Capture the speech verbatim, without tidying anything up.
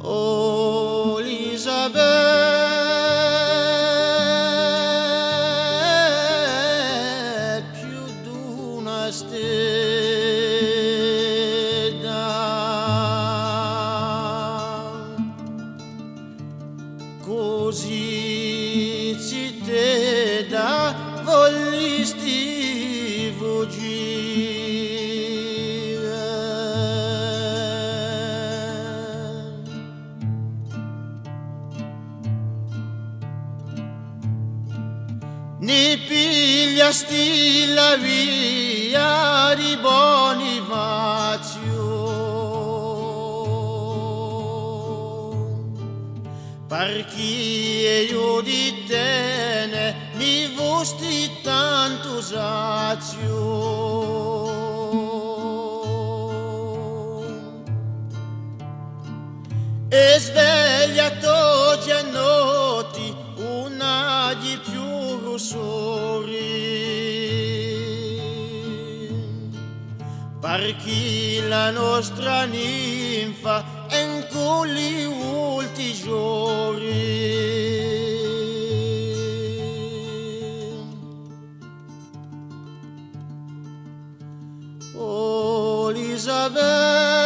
O Elisabè, più d'una stedda, cusì zitedda, vulisti fughjiri. Ni pigliasti la via di Bunifaziu, parchì eiu di tè ni fusti tantu saziu. È sveglia t'oghji è notti, ùn aghji più rusori, parchì la nostra ninfa hè incù li ultimi ghjorni. O Elisabè,